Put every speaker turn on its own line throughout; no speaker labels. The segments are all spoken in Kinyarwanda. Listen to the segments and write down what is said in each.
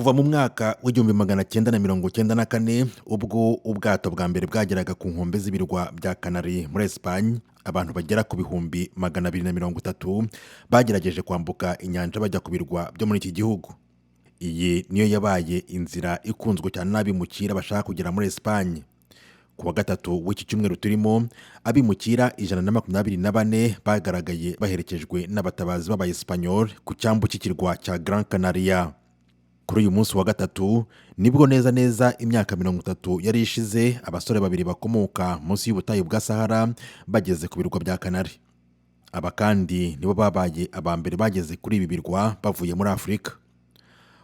Kuva mu mwaka w'1994, ubwo ubwato bwa mbere bwageraga ku nkombe z'ibirwa bya Canary muri Espagne, abantu bagera ku 230,000 bagerageje kwambuka inyanja bajya ku birwa byo muri iki gihugu. Iyi niyo yabaye inzira ikunzwe cyane n'abimukira bashaka kugera muri Espagne. Ku wa gatatu w'iki cyumweru turimo, abimukira 124 bagaragaye baherekejwe n'abatabazi b'Abayesipanyol ku cyambu cy'ikirwa cya Gran Canaria. Kuri uyu munsi wa gatatu nibwo neza neza imyaka 30 yari ishize abasore babiri bakomoka munsi y'ubutayu bwa Sahara bageze ku birwa bya Canary. Aba kandi nibo babaye aba mbere bageze kuri ibi birwa bavuye muri Afurika.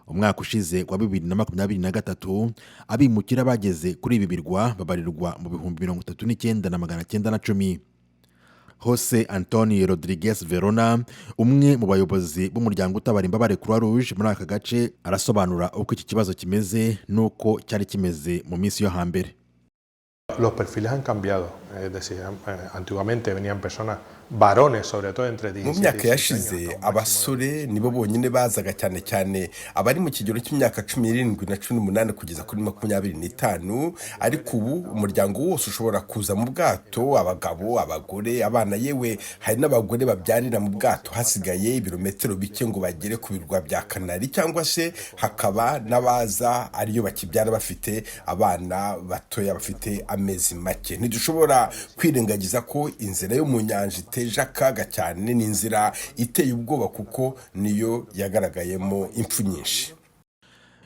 Umwaka ushize wa 2023, abimukira bageze kuri ibi birwa babarirwa mu 39,910. Jose Antonio Rodriguez Verona, umwe mu bayobozi b'umuryango utabara imbabare Croix Rouge muri aka gace, arasobanura uko iki kibazo kimeze n'uko cyari kimeze mu minsi yo hambere.
Los perfiles han cambiado, es decir, antiguamente venían personas, varones sobre todo, entre
Mu
17
myaka
y
yashize abasore nibo bonyine bazaga, cyane cyane abari mu kigero cy'imyaka 17 na 18 kugeza kuri 25. Ariko ubu umuryango wose ushobora kuza mu bwato: abagabo, abagore, abana, yewe hari n'abagore babyarira mu bwato hasigaye ibirometero bike ngo bagere ku birwa bya Kanari, cyangwa se hakaba n'abaza ariyo bakibyara bafite abana batoya bafite amezi make. Ntidushobora kwirengagiza ko inzira yo mu nyanja iteje akaga cyane. Ni inzira iteye ubwoba kuko niyo yagaragayemo impfu nyinshi.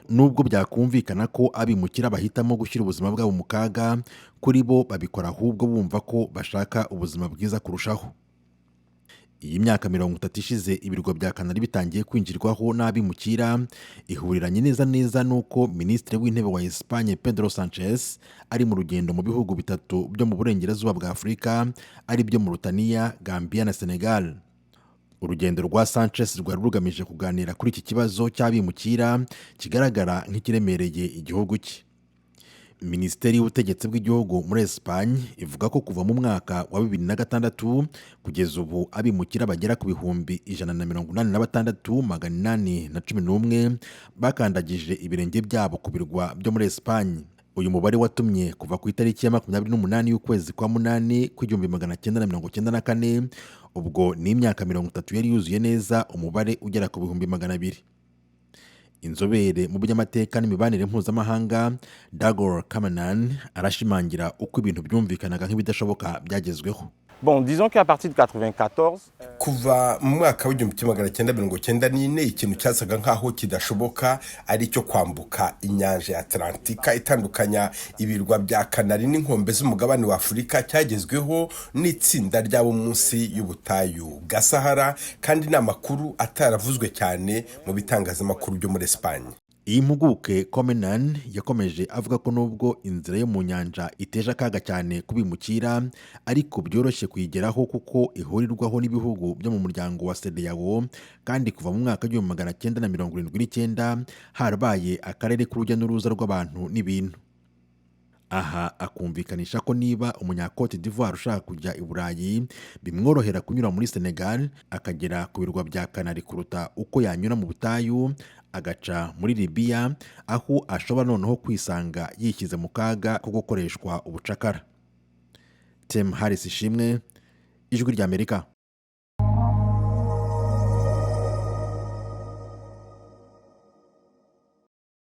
Nubwo byakumvikana ko abimukira bahitamo gushyira ubuzima bwabo mu kaga, kuri bo babikora ahubwo bumva ko bashaka ubuzima bwiza kurushaho. Iyi myaka 30 ishize ibirwa bya Kanari bitangiye kwinjirwaho n'abimukira ihuriranye neza neza n'uko Minisitiri w'Intebe wa Espagne Pedro Sanchez ari mu rugendo mu bihugu bitatu byo mu burengerazuba bwa Afurika, ari byo Mauritania, Gambia na Senegal. Urugendo rwa Sanchez rwari rugamije kuganira kuri iki kibazo cy'abimukira kigaragara nk'ikiremereye igihugu cye. Minisiteri y'Ubutegetsi bw'Igihugu muri Espagne ivuga ko kuva mu mwaka wa 2006 kugeza ubu abimukira bagera ku 186,811 bakandagije ibirenge byabo ku birwa byo muri Espagne. Uyu mubare watumye kuva ku itariki ya 28 y'ukwezi kwa munani kw'1994, ubwo ni imyaka 30 yari yuzuye neza, umubare ugera ku 200,000. Inzobere mu by'amateka n'imibanire mpuzamahanga Dagor Kamanan arashimangira uko ibintu byumvikanaga nk'ibidashoboka byagezweho.
Bon, disons qu'à partir de 94,
Kuva mu mwaka w'1994, ikintu cyasaga nk'aho kidashoboka ari icyo kwambuka inyanja ya Atlantika itandukanya ibirwa bya Kanari n'inkombe z'umugabane wa Afurika cyagezweho n'itsinda ry'abo munsi y'ubutayu bwa Sahara, kandi ni amakuru ataravuzwe cyane mu bitangazamakuru byo muri Esipanye.
Iyi mpuguke Comenan yakomeje avuga ko nubwo inzira yo mu nyanja iteje akaga cyane kubimukira, ariko byoroshye kuyigeraho kuko ihurirwaho n'ibihugu byo mu muryango wa CEDEAO, kandi kuva mu mwaka w'1979 harabaye akarere k'urujya n'uruza rw'abantu n'ibintu. Aha akumvikanisha ko niba Umunyakote d'Ivoire ushaka kujya i Burayi bimworohera kunyura muri Senegal akagera ku birwa bya Kanari kuruta uko yanyura mu butayu agaca muri Libiya, aho ashobora noneho kwisanga yishyize mu kaga ko gukoreshwa ubucakara. Tim Harris Ishimwe, Ijwi ry'Amerika.